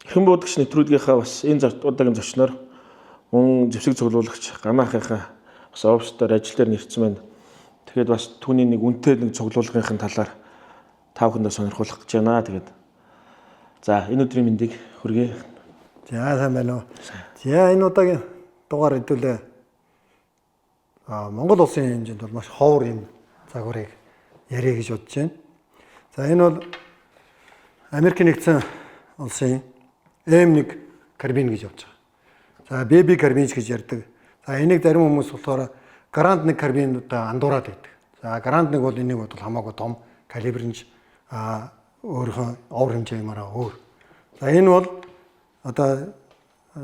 Эрхэм буудагч нэвтрүүлгийнхаа бас энэ удаагийн зочноор мөн зэвсэг цуглуулагч Ганаа ахынхаа бас офстоор ажил дээр нэрсэн байна. Тэгэхээр бас түүний нэг үнэтэй нэг цуглуулгын талаар та бүхэндээ сонирхуулах гэж байна. Тэгээд за энэ өдрийн мэндийг хүргэе. За сайн байна уу. За энэ удаагийн дугаар хэдүүлээ. Монгол улсын хэмжээнд бол маш ховор юм загварыг ярья гэж бодож байна. За энэ бол Америк нэгдсэн улсын M1 карбин гэж явж байгаа. За BB карбин гэж ярьдаг. За энийг зарим хүмүүс болохоор Гаранд 1 карбинуудаа андуураад байдаг. За Гаранд 1 бол энийг бол хамаагүй том калибрынж өөрийнхөө овр хэмжээ юмараа өөр. За энэ бол одоо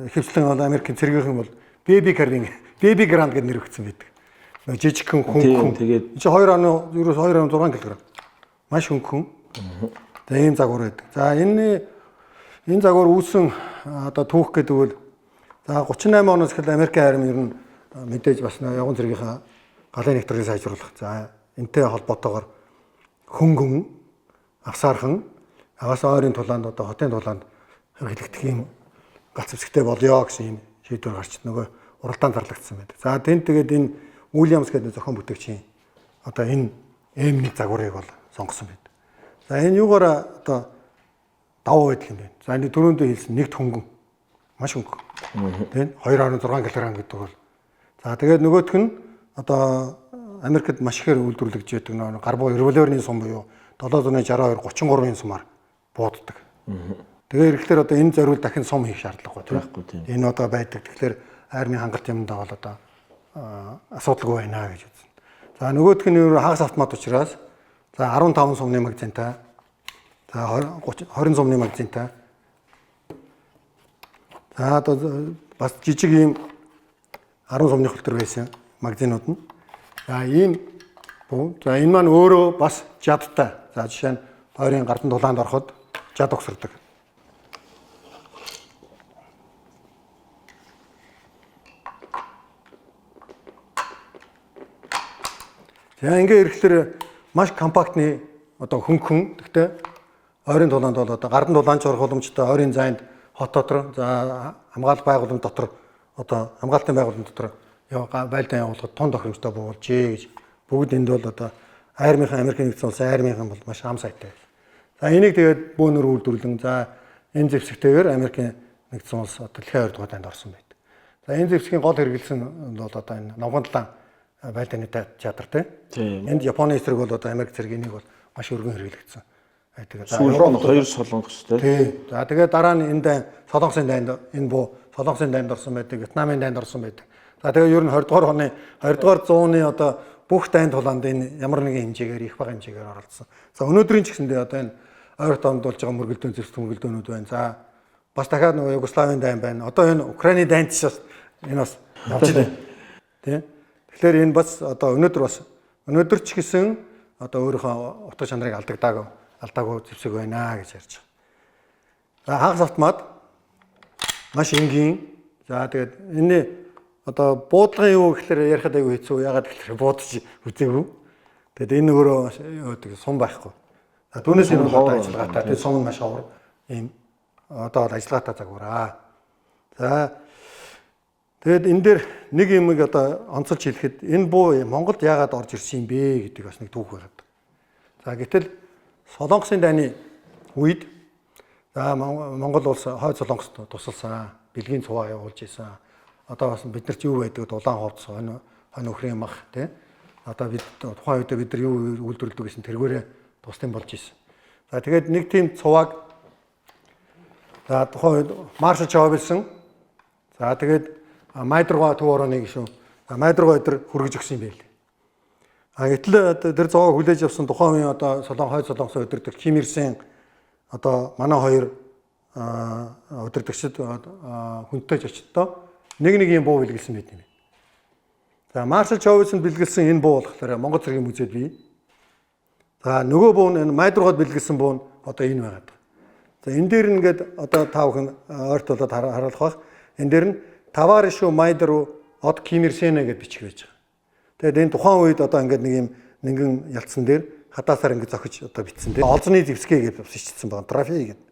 ихэвчлэн бол Америкийн цэргийнхэн бол BB карбин, BB Grand гэж нэр өгсөн байдаг. Нөгөө жижигхэн хөнгөн. Тэгээд чи 2.6 кг. Маш хөнгөн. За ийм загвар байдаг. За энэ загвар үүсэн одоо түүх гэдэг бол за 38 оноос эхэл Америкийн арми ер нь мэдээж бас явган цэргийнхаа галын нэгтрийг сайжруулах. За энтэй холбоотойгоор хөнгөн авсаархан агаас ойрын тулаанд одоо хотын тулаанд хэрэглэгдэх юм галц зэвсэгтэй болёо гэсэн юм шийдвэр гарч нөгөө уралдаан зарлагдсан байдаг. За тэнд тэгээд энэ Уильямс гэдэг зохион бүтээгчийн одоо энэ М1 загварыг бол сонгосон байдаг. За энэ юугаар одоо давуу байдал юм бэ? За энэ түрүүндээ хэлсэн нэгт хөнгөн маш хөнгөн. Тийм 2.6 кг гэдэг бол. За тэгээд нөгөөх нь одоо Америкт маш ихээр үйлдвэрлэгдэж байдаг нөгөө гар буу револьверний сум буюу 762 33-ын сумаар бууддаг. Тэгээ ирэхлээр одоо энэ зориул дахин сум хийх шаардлагагүй тийм. Байхгүй тийм. Энэ одоо байдаг. Тэгэхээр армийн хангалт юмдаа бол одоо асуудалгүй байна гэж үзсэн. За нөгөөх нь хагас автомат учраас за 15 сумны магазинтай. За 30 20 сумны магазинтай. За одоо бас жижиг ийм 10 сумны хөлтөр байсан магазинууд нь. За ийм буу. За энэ маань өөрөө бас жадтай. За жишээ нь ойрын гардан тулаанд ороход жад угсардаг. За ингээ ирэхлээр маш компактны одоо хөнгөн. Гэхдээ ойрын тулаанд бол одоо гардан тулаанд ч орох боломжтой, ойрын зайд хот дотор, за хамгаалал байгууламж дотор одоо хамгаалтын байгууламж дотор байлдаан явуулахад тун тохиромжтой буулжээ гэж бүгд энд бол одоо армийнхан Америкийн нэгдсэн улсын армийнхан бол маш ам сайтай. За энийг тэгээд бөөнөр үйлдвэрлэн за энэ зэвсэгтэйгээр Америкийн нэгдсэн улс одоо дэлхийн 2 дугаар дайнд орсон байдаг. За энэ зэвсгийн гол хэрэглэсэн бол одоо энэ номгон талаан байлдааны театр тийм. Энд Японы эсрэг бол одоо Америк цэрэг энийг бол маш өргөн хэрэглэгдсэн. Тэгээд сүүлд нь хоёр солонгос тийм. За тэгээд дараа нь энэ дайн Солонгосын дайнд энэ буу Солонгосын дайнд орсон байдаг, Вьетнамын дайнд орсон байдаг. За тэгээд ер нь 20 дугаар оны 20 дугаар зууны одоо бүх дайн тулаанд энэ ямар нэгэн хэмжээгээр их бага хэмжээгээр оролцсон. За өнөөдрийн ч гэсэндээ одоо энэ ойрт онд болж байгаа мөргөлдөөн зэвсэг мөргөлдөөнүүд байна. За бас дахиад нөгөө Югославийн дайн байна. Одоо энэ Украины дайнд ч бас энэ бас явж байна. Тийм. Тэгэхээр энэ бас одоо өнөөдөр бас өнөөдөр ч гэсэн одоо өөрийнхөө утга чанарыг алдаагүй зэвсэг байна гэж ярьж байгаа. За хагас автомат маш энгийн. За тэгээд энэ одоо буудлагын юу гэхэлэр ярихад айгүй хэцүү. Ягаад гэхэлэр буудаж үзээгүй. Тэгээд энэ өөрөө юу гэдэг сум байхгүй. За түүнээс энэ бол одоо ажиллагаатай. Тэгээд сум нь маш ховор ийм одоо бол ажиллагаатай загвараа. За тэгээд энэ дээр нэг юмыг одоо онцолж хэлэхэд энэ буу Монголд яагаад орж ирсэн юм бэ гэдэг бас нэг түүх байгаад. За гэтэл Солонгосын дайны үед за Монгол улс хойд Солонгост тусалсан, бэлгийн цуваа явуулж исэн. Одоо бас бид нар ч юу байдаг улаан хувцас, хонь өхрийн мах тий. Одоо бид тухайн үедээ бид нар юу үйлдвэрлэдэг гэсэн тэргээрээ тусдсан болж исэн. За тэгээд нэг тийм цувааг за тухайн үед маршал Човелсон. За тэгээд Майдргоо төв орооны гишүүн Майдргоо өдр хүргэж өгсөн юм байл. А гэтэл тэр зовоо хүлээж авсан тухайн үеийн одоо хойд Солонгосын удирдагч Ким Ир Сен одоо манай хоёр удирдагчид хүнтэй очтдоо нэг нэг юм буу бэлгэлсэн байт юм. За маршал Човелсонд бэлгэлсэн энэ буу болохоор Монгол цэргийн музейд бий. За нөгөө буу нь энэ Майдргоод бэлгэлсэн буу нь одоо энэ байгаад. За энэ дээр нь ингээд одоо та бүхэн ойрт болоод харуулах бах. Энэ дээр нь Таваришу Майдру од Ким Ир Сенэ гэж бичих байж байгаа. Тэгээд энэ тухайн үед одоо ингээд нэг юм нэнгэн ялцсан дээр хадаасаар ингээд зохиж одоо бичсэн тийм. Олзны зэвсгээ гэж бас ичсэн байгаа. Трофей гэдэг.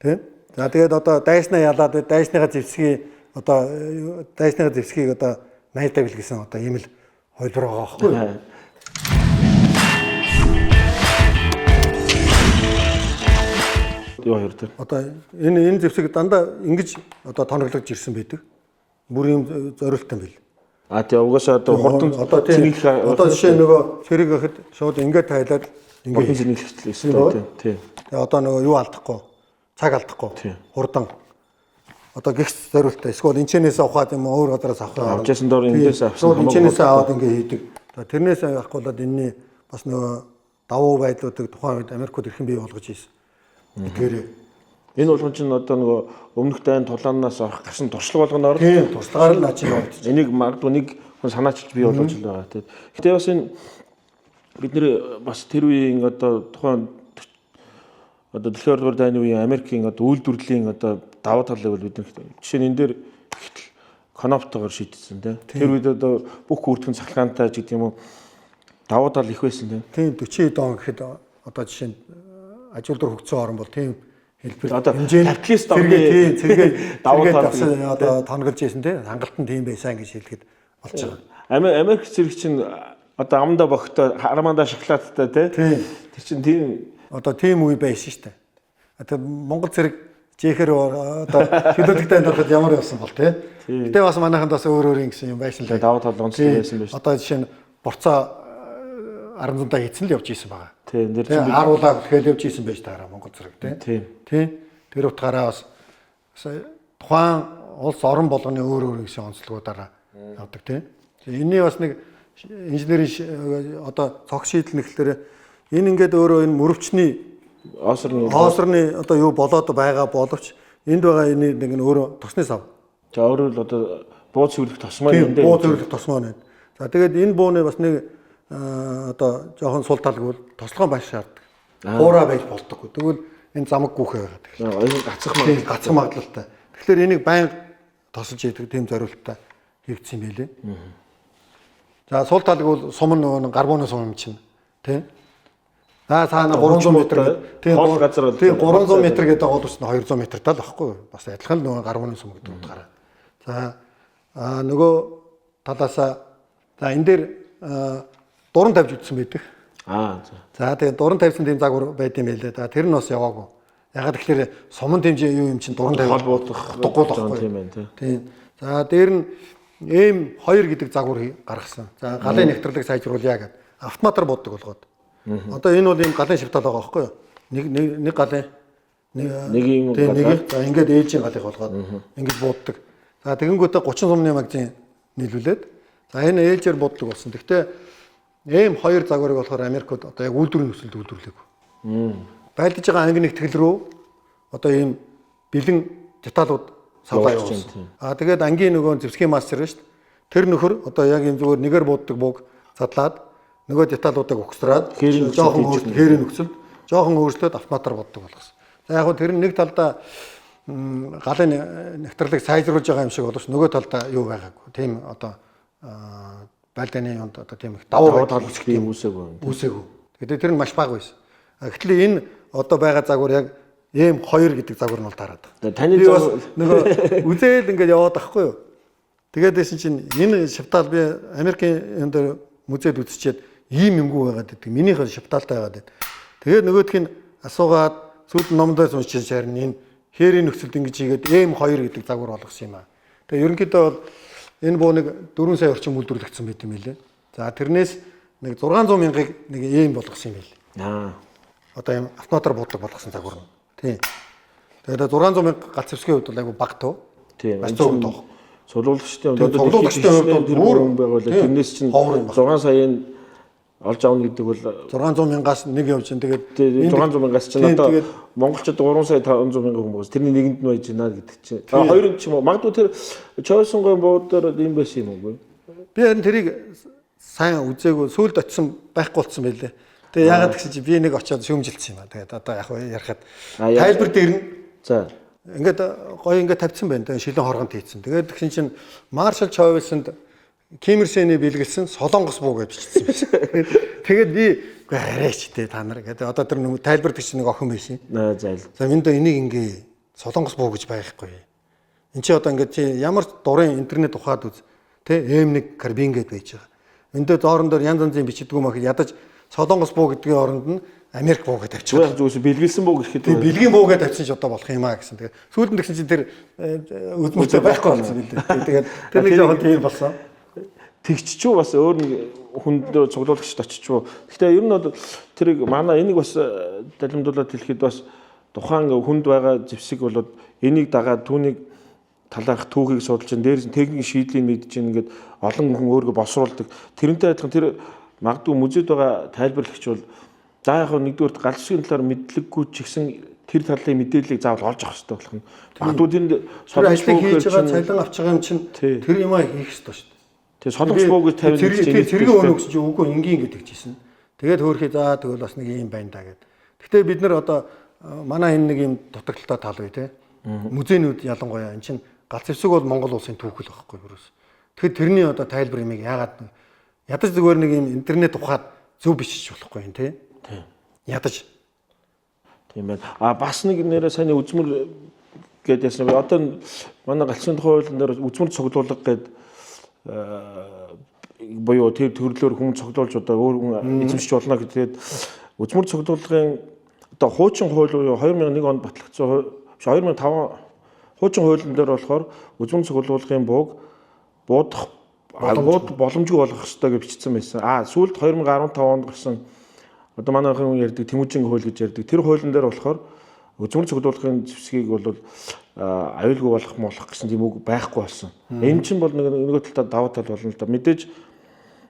Тийм. За тэгээд одоо дайснаа ялаад дайсныхаа зэвсгийг одоо дайсныхаа зэвсгийг одоо найдаа бэлгэсэн одоо ийм л хувилбар байгаа байхгүй юу? Юу хоёр дээр. Одоо энэ зэвсэг дандаа ингэж одоо тоноглогдож ирсэн байдаг. Бүр юм зориулттай байл. А тий угаасаа одоо хурдан одоо тийм одоо жишээ нөгөө цэрэг гэхэд шууд ингээд тайлаад ингээд цэнэглэх ёстой тий. Тэгээ одоо нөгөө юу алдахгүй, цаг алдахгүй, хурдан. Одоо гихс зориулттай. Эсвэл энэчнээс авахад юм өөр газараас авах. Авчаасан доор эндээс авсан. Шууд энэчнээс аваад ингээд хийдэг. Тэрнээс авахгүй болоод энэний бас нөгөө давуу байдлуудыг тухайн үед Америкууд эрхэм бий болгож ийсэн. Тэгэхээр энэ болгон чинь одоо нөгөө өмнөх дайн тулаанаас орох гарсан туршлага болгоноор тийм туршлагаар л наа чинь явагдчих. Энийг магадгүй нэг хүн санаачилж бий болгож л байгаа тийм. Гэтэ бас энэ бид нэр бас тэр үеийн одоо тухайн одоо дэлхийн 2 дугаар дайны үеийн Америкийн одоо үйлдвэрлэлийн одоо давуу талыг бол бид нар жишээ нь энэ дээр ихтэл коноптогоор шийдсэн тийм. Тэр үед одоо бүх бүртгэн цахилгаантай ч гэдэг юм уу давуу тал их байсан тийм. Тийм 40 он гэхэд одоо жишээ нь аж үйлдвэр хөгжсөн орн бол тийм хэлбэр одоо капиталист орны цэргээ давуу тал одоо тоноглож байсан тийм. Хангалт нь тийм байсан гэж хэлэхэд болж байгаа. Америк цэрэг чинь одоо амдаа богтой армандаа шоколадтай тий. Тэр чинь тийм одоо тийм үе байсан шүү дээ. Одоо Монгол цэрэг жихээр одоо хилүүлэгтэй амьдрахад ямар явсан бол тий. Гэтэ бас манайханд бас өөр өөр юм гэсэн юм байсан л дээ. Давуу тал онцлог байсан байж. Одоо жишээ нь борцоо 16-аа хийцэн л явж исэн байгаа. Тийм. Тэр чинь ааруулаа хүлээл явж исэн байж таараа Монгол цэрэг тий. Тийм. Тэр утгаараа бас тухайн улс орон болгоны өөр өөр гэсэн онцлогуудаараа явдаг тий. Энэний бас нэг инженерийн одоо цог шийдэл нэхлээр энэ ингээд өөрөө энэ мөрөвчний оосрны одоо юу болоод байгаа боловч энд байгаа энэ нэг нь өөрөө тосны сав. За өөрөөр л одоо буу цэвэрлэх тос маань энэ буу цэвэрлэх тос маань байна. За тэгээд энэ бууны бас нэг одоо жоохон сул талг бол тослогон маш шаарддаг. Хуурай байж болдоггүй. Тэгвэл энэ замаг гүхээ байгаад тэгэхээр. Энэ гацах магадлал гацах магадлалтай. Тэгэхээр энийг байнга тосолж идэг тийм зориулттай хийгдсэн юм байлээ. За сул талг бол сум нөгөө гарбууны сум юм чинь тий. За цаана 300 м тийм хол газар бол тийм 300 м гэдэг бол 200 м тал байхгүй юу? Бас адилхан л нөгөө гарбууны сум гэдэг утгаараа. За нөгөө талаасаа за энэ дээр дуран тавьж үтсэн байдаг. За. За тэгээд дуран тавьсан тийм загвар байд юм байлээ. За тэр нь бас яваагүй. Ягаад гэхээр сумын хэмжээ юу юм чинь дуран тавь холбоодох утгагүй л байхгүй. Тийм байна тий. Тийм. За дээр нь M2 гэдэг загвар гаргасан. За галын нэгтрлийг сайжруулъя гэдэг. Автоматар боддог болгоод. Одоо энэ бол ийм галын шивтал байгаа байхгүй юу? Нэг галын нэг юм галаа. За ингээд ээлжийн галыг болгоод ингээд бууддаг. За тэгэнгүүтээ 30 сумны магазин нийлүүлээд за энэ ээлжээр бууддаг болсон. Гэхдээ M2 загварыг болохоор Америкууд одоо яг үйлдвэрийн нөхцөлд үйлдвэрлэегүй. Байлдаж байгаа анги нэгтгэл рүү одоо ийм бэлэн деталууд савлаа явуулсан. Аа тэгээд ангийн нөгөө зэвсгийн мастер шүү дээ. Тэр нөхөр одоо яг ийм зүгээр нэгээр бууддаг бууг задлаад нөгөө деталуудыг угсраад жоохон хээрийн нөхцөлд жоохон өөрчлөөд автоматар боддог болгосон. За яг хөө тэр нь нэг талдаа галын нэгтрлийг сайжруулж байгаа юм шиг боловч нөгөө талдаа юу байгаагүй. Тийм одоо байлдааны юунд одоо тийм их давуу тал тийм үүсээгүй. Үүсээгүй. Тэгээд тэр нь маш бага байсан. Гэтэл энэ одоо байгаа загвар яг M2 гэдэг загвар нь бол таарад байгаа. Таны бас нөгөө үзээл ингээд яваад ахгүй юу? Тэгээд байсан чинь энэ шивтал би Америкийн юм дээр музейд үзчихэд ийм юмгүй байгаад байдаг. Минийх шивталтай байгаад байд. Тэгээд нөгөөх нь асуугаад сүйд номдоо уншиж харин энэ хээрийн нөхцөлд ингэж хийгээд M2 гэдэг загвар болгосон юм аа. Тэгээд ерөнхийдөө бол энэ бууныг 4 сая орчим үйлдвэрлэгдсэн байт юм билээ. За тэрнээс нэг 600 мянгаыг нэг ийм болгосон юм билээ. Одоо ийм автоматар буудлага болгосон загвар нь. Тийм. Тэгээд 600 мянга галц зэвсгийн хувьд бол айгүй бага тоо. Тийм. Маш цөөхөн тоо. Цуглуулагчдын хувьд бол өөр хүн байгуулаа. Тэрнээс чинь 6 саяын олж авна гэдэг бол 600 мянгаас нэг явж чинь тэгээд 600 мянгаас чинь одоо монголчууд 3 сая 500 мянган хүн байгаас тэрний нэгэнд нь байж байна гэдэг чинь. Хоёр нь ч юм уу. Магадгүй тэр Чойсонгой буудаар ийм байсан юм уу? Би харин тэрийг сайн үзээгүй сүүлд очисон байхгүй болсон байлээ. Тэгээ яагаад гэсэн чи би нэг очиод шүүмжилсэн юм аа. Тэгээд одоо яг ярихад тайлбар дээр нь за ингээд гоё ингээд тавьсан байна. Тэгээ шилэн хоргонт хийцэн. Тэгээд тэгсэн чинь Маршал Чойсонд Ким Ир Сений бэлгэлсэн Солонгос буу гэж бичсэн байсан. Тэгээд би үгүй арайч те та нар гэдэг. Одоо тэр нэг тайлбардаг чинь нэг охин байсан. Зайл. За минь дөө энийг ингээ Солонгос буу гэж байхгүй. Энд чи одоо ингээ чи ямар дурын интернет ухаад үз те M1 карбин гэд байж байгаа. Энд дөө доорн дээр янз янзын бичдэг юм ах ядаж Солонгос буу гэдгийн оронд нь Америк буу гэж тавьчих. Зүгээр зүгээс бэлгэлсэн буу гэхэд бэлгийн буу гэж тавьсан ч одоо болох юм а гэсэн. Тэгээд сүүлд нь тэгсэн чинь тэр үзмөртэй байхгүй болсон билээ. Тэгээд тэр нэг жоохон тийм болсон. Тэгччүү бас өөр нэг хүнд цуглуулагчд очичвуу. Гэхдээ ер нь бол тэрийг манай энийг бас далимдуулаад хэлэхэд бас тухайн хүнд байгаа зэвсэг болоод энийг дагаад түүнийг талаарх түүхийг судалж чинь дээрс нь техникийн шийдлийг мэдж чинь ингээд олон хүн өөрийгөө босруулдаг. Тэрнтэй адилхан тэр магадгүй музейд байгаа тайлбарлагч бол за яг нэгдүгээрт гал зэвсгийн талаар мэдлэггүй ч гэсэн тэр талын мэдээллийг заавал олж авах хэрэгтэй болох нь. Магадгүй тэнд солонгос ажлыг хийж байгаа цалин авч байгаа юм чинь тэр юмаа хийх хэрэгтэй шүү дээ. Тэгээ солонгос буу гэж тавина гэж чинь цэргийн өнөө гэсэн чинь үгүй энгийн гэдэг чийсэн. Тэгээд хөөрхий за тэгвэл бас нэг юм байна да гэд. Гэхдээ бид нар одоо манай энэ нэг юм дутагдaltaй тал бай те. Музейнүүд ялангуяа эн чинь гал зэвсэг бол Монгол улсын түүхэл байхгүй юус. Тэгэхээр тэрний одоо тайлбар юмыг яагаад ядаж зүгээр нэг юм интернет ухаад зөв бичиж болохгүй юм те. Тийм. Ядаж. Тийм байна. А бас нэг нэрээ сайн үзмэр гэдээ яасан. Одоо манай галзуу тухай хуулийн дээр үзмэр цуглуулга гэдэг буюу тэр төрлөөр хүн цуглуулж одоо өөр хүн эзэмшиж болно гэдгээд үзмэр цуглуулгын одоо хуучин хууль буюу 2001 онд батлагдсан 2005 хуучин хуулийн дээр болохоор үзмэр цуглуулгын бууг буудах боломжгүй болгох ёстой гэж бичсэн байсан. А сүүлд 2015 онд гарсан одоо манай хүн ярьдаг Тэмүүжин хууль гэж ярьдаг. Тэр хуулийн дээр болохоор үзмэр цуглуулгын зэвсгийг бол аюулгүй болох молох гэсэн тийм үг байхгүй болсон. Энэ чинь бол нөгөө талдаа давуу тал болно л да. Мэдээж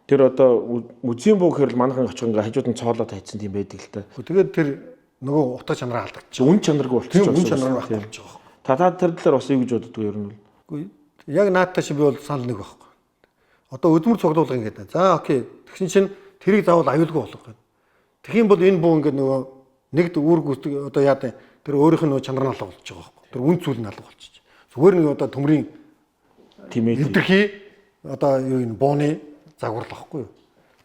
тэр одоо музейн буу гэхээр л манайхан очих ингээ хажууд нь цоолоо тайцсан тийм байдаг л та. Тэгээд тэр нөгөө утга чанараа алдагдчих. Үн чанаргүй болчих. Үн чанар нь байхгүй болчих. Та тэр талаар бас юу гэж боддог юм бол? Үгүй яг наадтай чи би бол санал нэг байхгүй. Одоо өдмөр цуглуулга ингээд. За окей. Тэгсэн чинь тэрийг заавал аюулгүй болгох гэдэг. Тэгэх юм бол энэ буу ингээд нөгөө нэгд үүрэг гүйцэтгэх одоо яа гэдэг тэр өөрийнх нь нөгөө чанар нь алга болчих жоох байхгүй. Тэр үн зүйл нь алга болчих. Зүгээр нэг одоо төмрийн тийм ээ эвдэрхий одоо юу энэ бууны загвар л байхгүй юу.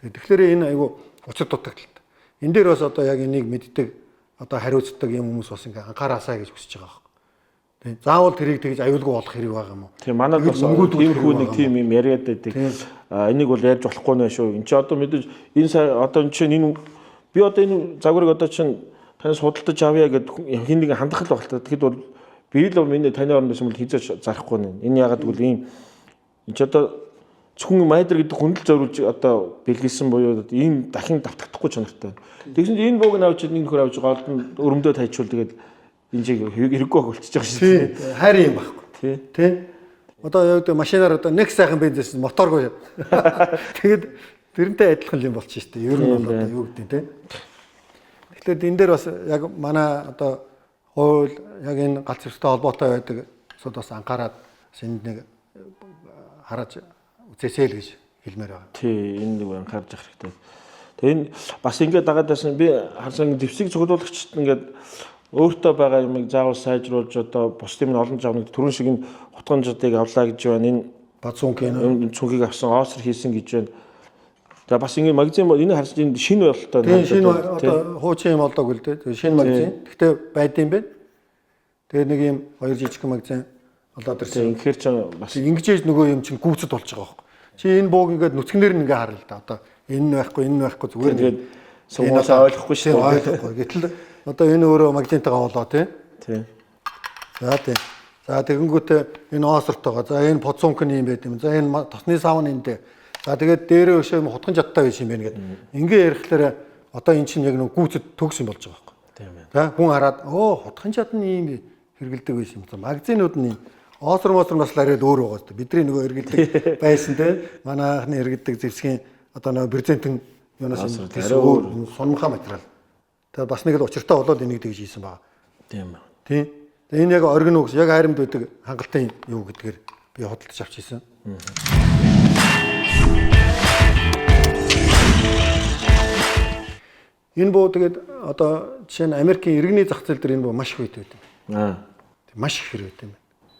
Тэгэхээр энэ айгу учир дутагдaltaй. Энэ дээр бас одоо яг энийг мэддэг одоо хариуцдаг юм хүмүүс бас ингээ анхаараасаа гэж хүсэж байгаа байхгүй. Тийм заавал тэрийг тэгж аюулгүй болох хэрэг байгаа юм уу? Тийм манайд бас тиймэрхүү нэг тийм юм яриад байдаг. Энийг бол ярьж болохгүй нэ шүү. Энд чи одоо мэдээж энэ сая одоо энэ чинь энэ би одоо энэ загварыг одоо чинь танаас худалдаж авъя гэд хин нэгэн хандах л баг л та. Тэгэхэд бол би л миний таны оронд байсан бол хизээч зарахгүй нэ. Энэ яагаад гэвэл ийм энэ ч одоо зөвхөн майдэр гэдэг хүндэл зориулж одоо бэлгэлсэн буюу ийм дахин давтагдахгүй чанартай. Тэгсэн чинь энэ бууг нь авч нэг нөхөр авч голд нь өрөмдөө тайчвал тэгээд энэ чиг хэрэггүй болчихж байгаа шүү дээ. Хайр юм байхгүй. Тий. Тий. Одоо яг гэдэг машинаар одоо нэг сайхан бензинээс моторгүй. Тэгээд тэрнтэй адилхан юм болчих шүү дээ. Ер нь бол одоо юу гэдэг те. Тэгэхээр энэ дээр бас яг манай одоо хууль яг энэ галц зэвсэгтэй холбоотой байдаг асуудал бас анхаарад бас энд нэг хараад үзээсэй л гэж хэлмээр байгаа. Тий, энэ нэг анхаарч явах хэрэгтэй. Тэгээ энэ бас ингээд дагаад байсан би харсан зэвсэг цуглуулагчид ингээд өөртөө байгаа юмыг заавал сайжруулж одоо бусдын нь олон жавныг түрүүн шиг энэ хутган жадыг авлаа гэж байна. Энэ бацүнкийн цүнхийг авсан, ооср хийсэн гэж байна. За бас ингэ магазин бол энэ харсан энэ шинэ бололтой. Тийм шинэ одоо хуучин юм болдоог л дээ. Шинэ магазин. Гэхдээ байдсан юм байна. Тэгээ нэг юм хоёр жижигхэн магазин олоод ирсэн. Тэгэхээр ч бас ингэж ээж нөгөө юм чинь гүйцэд болж байгаа байхгүй. Чи энэ бууг ингээд нүцгэнээр нь ингээ харна л да. Одоо энэ нь байхгүй, энэ нь байхгүй зүгээр тэгээд сумуулаа ойлгохгүй шүү дээ. Ойлгохгүй. Гэтэл одоо энэ өөрөө магазинтайгаа болоо тий. Тий. За тий. За тэгэнгүүтээ энэ оосортойгоо. За энэ подсумк нь юм байт юм. За энэ тосны сав нь энэ дээ. За тэгээд дээрээ өшөө юм хутган жадтай биш юм байна гэдэг. Ингээ ярихлаараа одоо эн чинь яг нэг гүйцэд төгс юм болж байгаа байхгүй. Тийм ээ. За хүн хараад өө хутган жад нь ийм хэрэгэлдэг биш юм. Магазинууд нь ийм оосор моосор бас л арай л өөр байгаа шүү дээ. Бидний нөгөө хэрэгэлдэг байсан те. Манай анхны хэрэгэлдэг зэвсгийн одоо нөгөө брезентэн юунаас арай өөр сунмхаа материал. Тэгээ бас нэг л учиртай болоод энийг тэгж хийсэн байгаа. Тийм ээ. Тийм. Тэгээ энэ яг оргин үгс яг хайрамд байдаг хангалттай юу гэдгээр би худалдаж авч хийсэн. Энэ буу тэгээд одоо жишээ нь Америкийн иргэний зах зээл дээр энэ буу маш их үйт байт юм. Аа. Маш их хэрэг байт юм.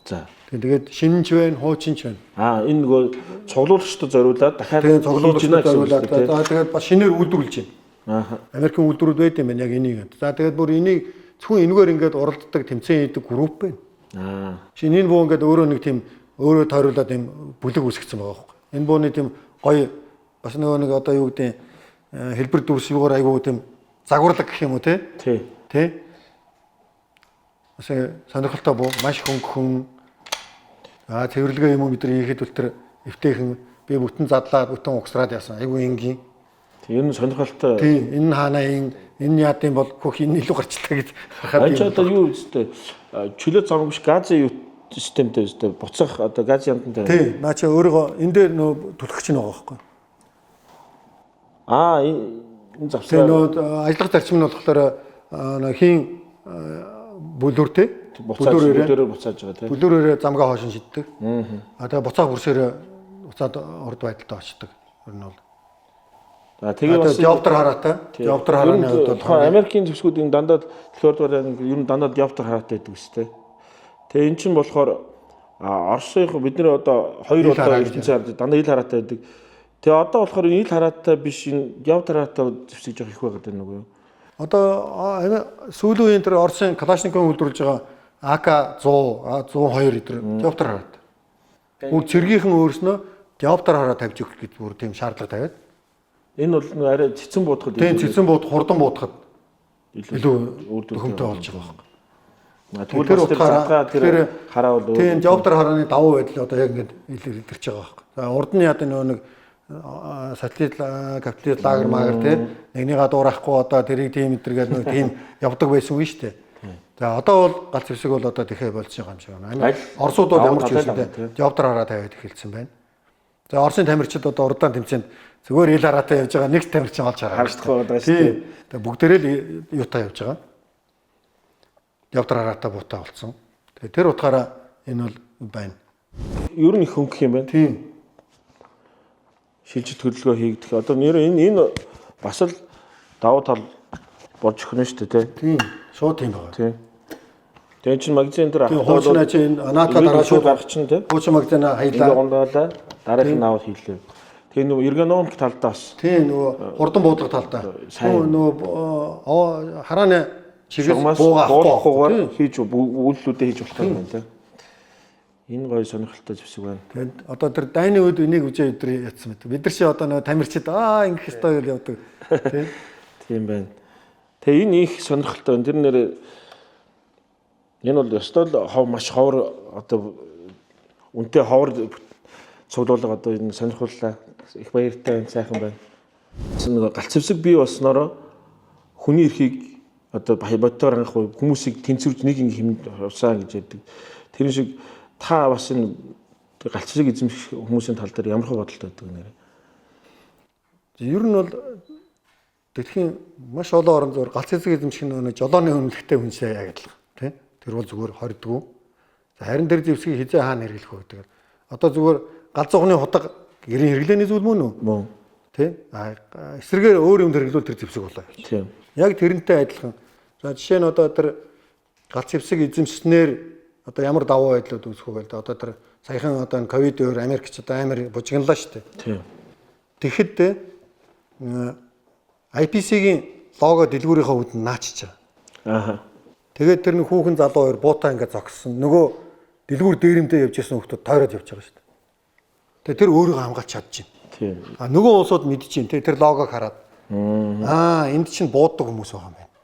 За. Тэгээд шинж байна, хуучин ч байна. Аа, энэ нөгөө цуглуулагчдад зориулаад дахиад тэгээд цуглуулагчдад зориулаад за тэгээд бас шинээр үйлдвэрлэж байна. Аа. Америкийн үйлдвэрүүд байд юм байна яг энийг. За тэгээд бүр энийг зөвхөн энэгээр ингээд уралддаг тэмцээн хийдэг групп байна. Аа. Шинэ энэ буу ингээд өөрөө нэг тийм өөрөө тойруулаад юм бүлэг үүсгэсэн байгаа байхгүй. Энэ бууны тийм гоё бас нөгөө нэг одоо юу гэдэг хэлбэр дүрс юугаар айгуу тийм загварлаг гэх юм уу те? Тий. Тэ? Бас сонирхолтой буу маш хөнгөн. Аа, цэвэрлэгээ юм уу бид нар хийхэд бол тэр эвтэйхэн би бүтэн задлаад бүтэн угсраад яасан. Айгуу энгийн. Тэг ер нь сонирхолтой. Тий, энэ хаана энэ яадын бол хөх энэ илүү гарчлаа гэж харахад. Энэ ч одоо юу үстэй чөлөө замг биш газын юу системтэй үстэй буцах одоо газ ямтантай. Тий, наа чи өөрийгөө энэ дээр нөө түлхэж чинь байгаа байхгүй. Аа, энэ завсраа. Тэгээ нөө ажиллах зарчим нь болохоор нөө хийн бүлүүртэй. Бүлүүрээр буцааж байгаа тий. Бүлүүрээрээ замгаа хоошин шиддэг. Аа, тэгээ буцаах бүрсээрээ буцаад урд байдалтай очдог. Ер нь бол. За тэгээ бас диоптер хараатай. Диоптер харааны хувьд бол Америкийн зэвсгүүд энэ дандаа дэлхийн дугаар ер нь дандаа диоптер хараатай байдаг үстэй. Тэгээ эн чинь болохоор Оросын бид нэр одоо хоёр одоо ертөнцийн хараад дандаа ил хараатай байдаг. Тэгээ одоо болохоор энэ ил хараатай биш энэ диоптер хараатай зэвсэг жоох их байгаад байна уу? Одоо сүүлийн үеийн тэр Оросын Калашников үйлдвэрлэж байгаа АК 100, 102 эдэр диоптер хараатай. Бүр цэргийнхэн өөрснөө диоптер хараа тавьж өгөх гэж бүр тийм шаардлага тавиад. Энэ бол нэг арай цэцэн буудахад илүү. Тийм, цэцэн буудах, хурдан буудахад илүү үр дүнтэй болж байгаа байхгүй. Тэгвэл тэр утгаараа тэр хараа бол тийм диоптер харааны давуу байдал одоо яг ингэж илэрч байгаа байхгүй. За урд нь яа нөгөө нэг сателлит капиталист лагер магер тий нэгнийгаа дуурайхгүй одоо тэрийг тийм өдр гэдэг нэг тийм явдаг байсан үе шүү дээ. За одоо бол галц зэвсэг бол одоо тэхээ болж байгаа юм шиг байна. Оросууд бол ямар ч юм бэ диоптер хараа тавиад эхэлсэн байна. За Оросын тамирчид одоо урдаан тэмцээнд зүгээр ил хараатай явж байгаа нэг тамирчин олж хараа. Харагдахгүй байгаа шүү дээ. Тэгээ бүгдээрээ л юутай явж байгаа. Диоптер хараатай буутай болсон. Тэгээ тэр утгаараа энэ бол байна. Ер нь их хөнгөх юм байна. Тийм. Шилжилт хөдөлгөөн хийгдэх. Одоо нэр энэ бас л давуу тал болж өгнө шүү дээ, тий. Тийм. Шууд тийм байгаа. Тийм. Тэгээ чинь магазин дээр авах хуучнаа чинь Ната дараа шууд гарах чинь тий. Хуучин магазинаа хайлаа. Ингээ гондлаа. Дараах нь аваад хийлээ. Тэгээ нөгөө эргономик талдаа бас. Тийм, нөгөө хурдан буудлага талдаа. Нөгөө харааны чигээс буугаа авахгүйгээр хийж үйлдэлүүдээ хийж болох юм байна тий. Энэ гоё сонирхолтой зэвсэг байна. Тэгээд одоо тэр дайны үед энийг үжээ өдөр ятсан мэт. Бид нар чи одоо нөгөө тамирчид аа ингэх ёстой гэж явдаг тий. Тийм байна. Тэгээ энэ их сонирхолтой байна. Тэр нэр энэ бол ёстой л хов маш ховор одоо үнэтэй ховор цуглуулга одоо энэ сонирхууллаа. Их баяртай байна, сайхан байна. Нөгөө галц зэвсэг бий болсноороо хүний эрхийг одоо боддоор хангах хүмүүсийг тэнцвэрж нэг ингэ хэмнэж явсан гэж ярьдаг. Тэр шиг та бас энэ галц зэвсэг эзэмших хүмүүсийн тал дээр ямар хөө бодолтой байдаг нэрээ? Ер нь бол дэлхийн маш олон орон зуур галц зэвсэг эзэмших нь нөгөө жолооны үнэлэхтэй хүнсээ яг адилхан тий. Тэр бол зүгээр хордгоо. За харин тэр зэвсгийг хизээ хаана хэрэглэх вэ гэдэг. Одоо зүгээр галз зугны хутга гэрийн хэрэглээний зүйл мөн үү? Мөн. Тий. А эсрэгээр өөр юм хэрэглүүл тэр зэвсэг болоо. Тийм. Яг тэрнтэй адилхан. За жишээ нь одоо тэр галц зэвсэг эзэмшснээр одоо ямар давуу байдлууд үүсэх вэ гэдэг. Одоо тэр саяхан одоо энэ ковид өөр Америкч одоо амар бужигналаа шүү дээ. Тийм. Тэгэхэд IPC-гийн лого дэлгүүрийнхээ үүдэн наачиж байгаа. Ааха. Тэгээд тэр нэг хүүхэн залуу хоёр буутаа ингээд зогссон. Нөгөө дэлгүүр дээрэмдээ явж исэн хүүхдүүд тойроод явж байгаа шүү дээ. Тэгээд тэр өөрийгөө хамгаалж чадчихэв. Тийм. А нөгөө улсууд мэдчихээн тий тэр логог хараад. Аа энд чинь бууддаг хүмүүс байгаа юм байна.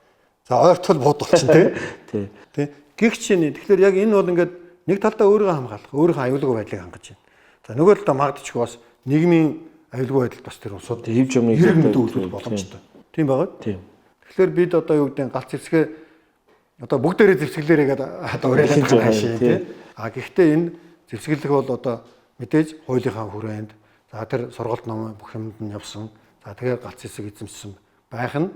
За ойртол буудвал чинь тий. Тий. Тий. Гэх чинь тэгэхээр яг энэ бол ингээд нэг талдаа өөрийгөө хамгаалах, өөрийнхөө аюулгүй байдлыг хангаж байна. За нөгөө талдаа магадчгүй бас нийгмийн аюулгүй байдалд бас тэр улсууд хэв жамныг хэрэг мэдээ үзүүлэх боломжтой. Тийм байгаа. Тийм. Тэгэхээр бид одоо юу гэдэг нь галц зэвсгээ одоо бүгдээрээ зэвсгэлээрээ гэдэг одоо уриалах хаашаа тий. А гэхдээ энэ зэвсгэлэх бол одоо мэдээж хуулийнхаа хүрээнд за тэр сургалт ном бүх юмд нь явсан. За тэгэхээр галц зэвсэг эзэмшсэн байх нь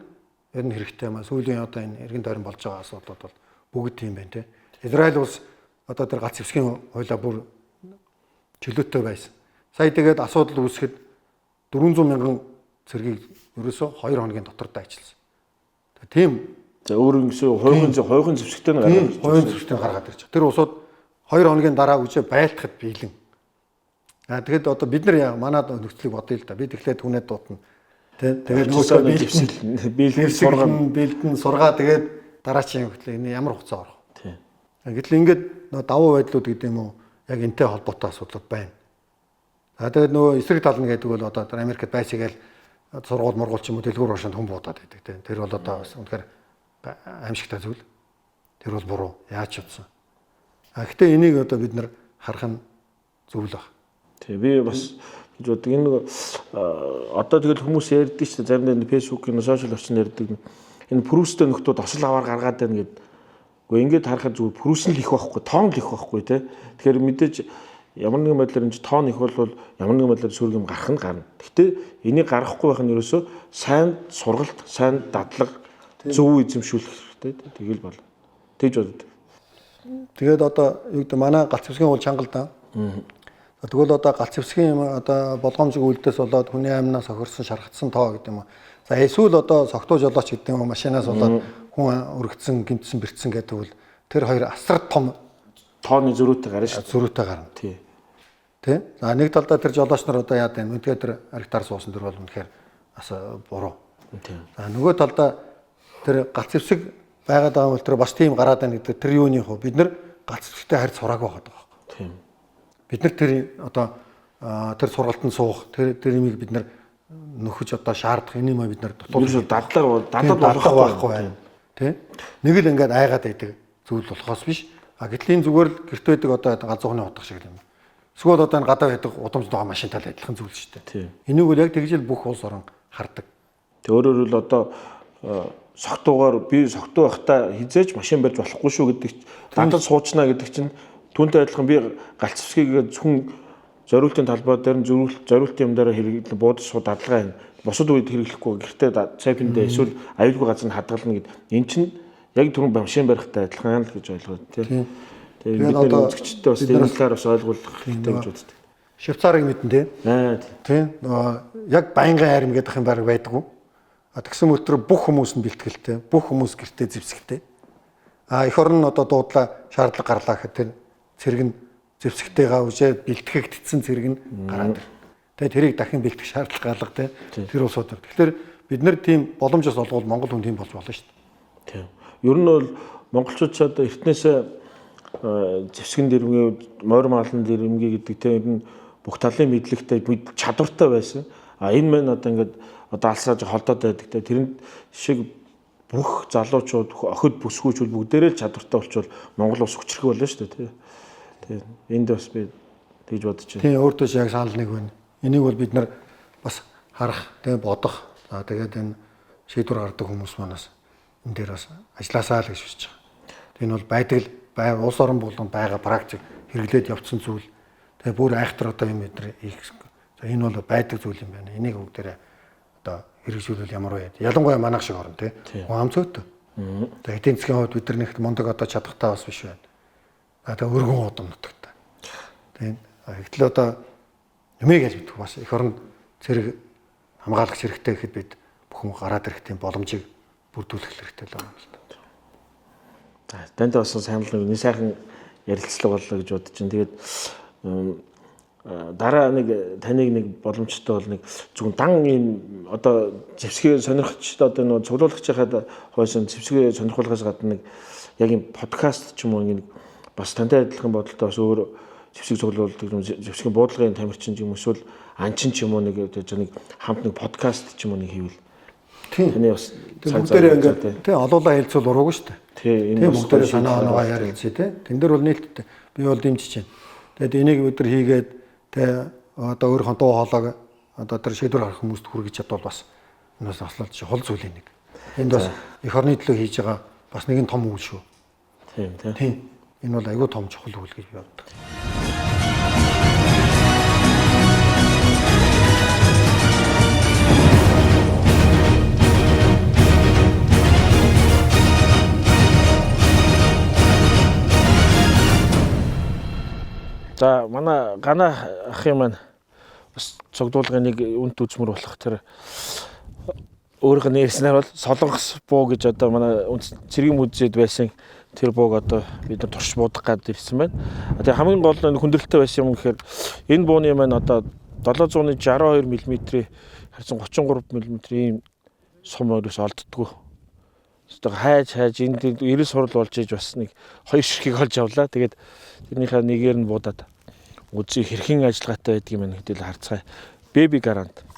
ер нь хэрэгтэй юм а. Сүүлийн одоо энэ эргэн тойрон болж байгаа асуудлууд бол бүгд тийм байна тий. Израиль улс одоо тэр галц зэвсгийн хуулиа бүр чөлөөтэй байсан. Сая тэгээд асуудал үүсгэхэд 400 мянган цэргийг ерөөсөө 2 хоногийн дотор дайчилсан. Тийм. За өөр ингэсэн хувийн зэвсэгтэй нь гаргаад хувийн зэвсэгтэй гаргаад ирж байгаа. Тэр улсууд 2 хоногийн дараа үжээ байлтахад биелэн. Аа тэгэхэд одоо бид нар яа манад нөхцөлийг бодъё л да. Би тэгэхээр түнээ дуутна. Тэ тэгээд нөгөө бэлтгэл биелэн сургаа бэлдэн сургаа тэгээд дараачийн хөтлөө энэ ямар хугацаа орох. Тийм. Гэтэл ингээд нөгөө давуу байдлууд гэдэг юм уу яг энтэй холбоотой асуудлууд байна. За тэгээд нөгөө эсрэг тал нь гэдэг бол одоо Америкт байсгээл сургууль мургуул ч юм уу дэлгүүр уушинд хүн буудаад байдаг тийм. Тэр бол одоо бас үнэхээр аимшигтай зүйл. Тэр бол буруу. Яаж ч утсан. А гэхдээ энийг одоо бид нар харах нь зөв л баг. Тийм би бас гэж боддог. Энэ одоо тэгэл хүмүүс ярьдаг шүү дээ. Заримдаа энэ Facebook-ийн сошиал орчинд ярьдаг. Энэ пүрүстэй нөхдүүд осол аваар гаргаад байна гэд. Гэхдээ ингээд харахад зүгээр пүрүс нь л их байхгүй, тоон л их байхгүй те. Тэгэхээр мэдээж ямар нэгэн байдлаар энэ тоон их бол ямар нэгэн байдлаар сөрөг юм гарах нь гарна. Гэхдээ энийг гаргахгүй байх нь ерөөсөө сайн сургалт, сайн дадлага зөв эзэмшүүлэх хэрэгтэй. Тэгэл бол. Тэгж боддог. Тэгээд одоо юу гэдэг манай галц зэвсгийн уул чанга л да. Тэгвэл одоо галц зэвсгийн юм одоо болгоомжгүй үйлдэлээс болоод хүний амнаас хохирсон шархацсан тоо гэдэг юм уу. За эсвэл одоо согтуу жолооч гэдэг юм уу машинаас болоод хүн өргөцсөн, гэмтсэн, бэртсэн гэдэг бол тэр хоёр асар том тооны зөрүүтэй гарна шүү. Зөрүүтэй гарна. Тий. Тэ? За нэг талдаа тэр жолооч нар одоо яад вэ? Үнэхээр тэр аригтаар суусан тэр бол үнэхээр бас буруу. Тийм. За нөгөө талдаа тэр галц зэвсэг байгаад байгаа бол тэр бас тийм гараад байна гэдэг тэр юуны хөө бид нар галц зэвсэгтэй харьц сураагүй байгаа байхгүй. Тийм. Бид нар тэр одоо тэр сургалтанд суух тэр юмыг бид нар нөхөж одоо шаардах энэ юм бид нар дутуу дадлага болохгүй байхгүй байна. Тэ? Нэг л ингээд айгаад байдаг зүйл болохоос биш. А гэтэл энэ зүгээр л гэрт байдаг одоо галзуухны утга шиг юм. Эсвэл одоо энэ гадаа байдаг удамж байгаа машинтай л адилхан зүйл шүү дээ. Энийг бол яг тэгж л бүх улс орон хардаг. Тэг өөрөөр л одоо согтуугаар би согтуу байхдаа хизээж машин барьж болохгүй шүү гэдэг дадал суучна гэдэг чинь түүнтэй адилхан би галц зэвсгийг зөвхөн зориултын талбай дээр нь зориултын юм дээр хэрэглэн буудаж суу дадлага юм. Бусад үед хэрэглэхгүй гэртээ цайпиндээ эсвэл аюулгүй газар нь хадгална гэд эн чинь яг түрүүн машин барихтай адилхан л гэж ойлгоод тий. Тэгээд бид нар үзэгчдээ бас энэ талаар бас ойлгуулах хэрэгтэй гэж боддог. Швейцарыг мэднэ тий. Тий. Яг байнгын айрам гэдэг юм баг байдаггүй. А тэгсэн мөртлөө бүх хүмүүс нь бэлтгэлтэй, бүх хүмүүс гэртээ зэвсэгтэй. А эх орн нь одоо дуудлаа шаардлага гарлаа гэхэд тэр цэрэг нь зэвсэгтэйгээ үжээ бэлтгэгдсэн цэрэг нь гараад ир. Тэгээ тэрийг дахин бэлтгэх шаардлага гарлага те тэр улсууд. Тэгэхээр бид нар тийм боломжоос олгуул Монгол хүн тийм болж болно шүү дээ. Тийм. Ер нь бол монголчууд ч одоо эртнээсээ зэвсгэн дэрмгээ, морь маалан дэрмгээ гэдэг те ер нь бүх талын мэдлэгтэй, чадвартай байсан. А энэ мэн одоо ингээд одоо алсааж холдоод байдаг те тэрэн шиг бүх залуучууд охид бүсгүүчүүд бүгдээрээ л чадвартай болчвол Монгол улс хүчрэх болно шүү дээ тий. Тийм. Энд бас би тэгж бодож байна. Тийм өөртөө ч яг санал нэг байна. Энийг бол бид нар бас харах, тэгээ бодох. За тэгээд энэ шийдвэр гаргадаг хүмүүс манаас энэ дээр бас ажилласаа л гэж хүсэж байгаа. Энэ бол байдаг л улс орон болгонд байгаа практик хэрэглээд явцсан зүйл. Тэгээ бүр айхтар одоо юм бид нар хийх. За энэ бол байдаг зүйл юм байна. Энийг бүгдээрээ одоо хэрэгжүүлвэл ямар вэ? Ялангуяа манайх шиг орн тий. Хүн ам цөөтэй. За эдийн засгийн хувьд бид нар нэгт мундаг одоо чадахтаа бас биш байна. А тэгээ өргөн удам нутагтай. Тийм. Гэтэл одоо юмыг яаж мэдэх бас эх оронд цэрэг хамгаалагч хэрэгтэй гэхэд бид бүхэн гараад ирэх тийм боломжийг бүрдүүлэх хэрэгтэй л байна л да. За тантай бас санал нэг сайхан ярилцлага боллоо гэж бодож байна. Тэгээд дараа нэг таныг нэг боломжтой бол нэг зөвхөн дан ийм одоо зэвсгээ сонирхч одоо нөгөө цуглуулагчийнхаа хойсон зэвсгээ сонирхуулахаас гадна нэг яг ийм подкаст ч юм уу нэг бас тантай адилхан бодолтой бас өөр зэвсэг цуглуулдаг юм зэвсгийн буудлагын тамирчин ч юм эсвэл анчин ч юм уу нэг нэг хамт нэг подкаст ч юм уу нэг хийвэл таны бас бүгдээрээ ингээд тий олоолаа хэлцүүл уруугүй шүү дээ. Тий энэ бүгдээрээ санаа оноогоо ярилцъя тий. Тэн дээр бол нээлттэй. Би бол дэмжиж байна. Тэгээд энийг бид нар хийгээд тэ одоо өөрийнхөө дуу хоолойг одоо тэр шийдвэр гаргах хүмүүст хүргэж чадвал бас энэ бас аслалж хол зүйлийн нэг. Энд бас эх орны төлөө хийж байгаа бас нэгэн том үйл шүү. Тийм тийм. Тийм. Энэ бол айгүй том чухал үйл гэж би боддог. За манай Гана ахын маань бас цогдуулгын нэг үнт үзмэр болох тэр өөрийнх нь ярьснаар бол Солонгос буу гэж одоо манай цэргийн музейд байсан Тэр бууг одоо бид нар турш буудах гад ирсэн байна. Тэгээ хамгийн гол нь хүндрэлтэй байсан юм гэхээр энэ бууны маань одоо 762 мм-ийн харьцан 33 мм-ийн ийм сум өрөөс олддгоо. Одоо хайж хайж энд эрэл сурал болж иж бас нэг хоёр ширхгийг олж авлаа. Тэгээд тэрнийхээ нэгээр нь буудаад үзье, хэрхэн ажиллагаатай байдгийг мань хэдүүл харцгаая. Baby Garand.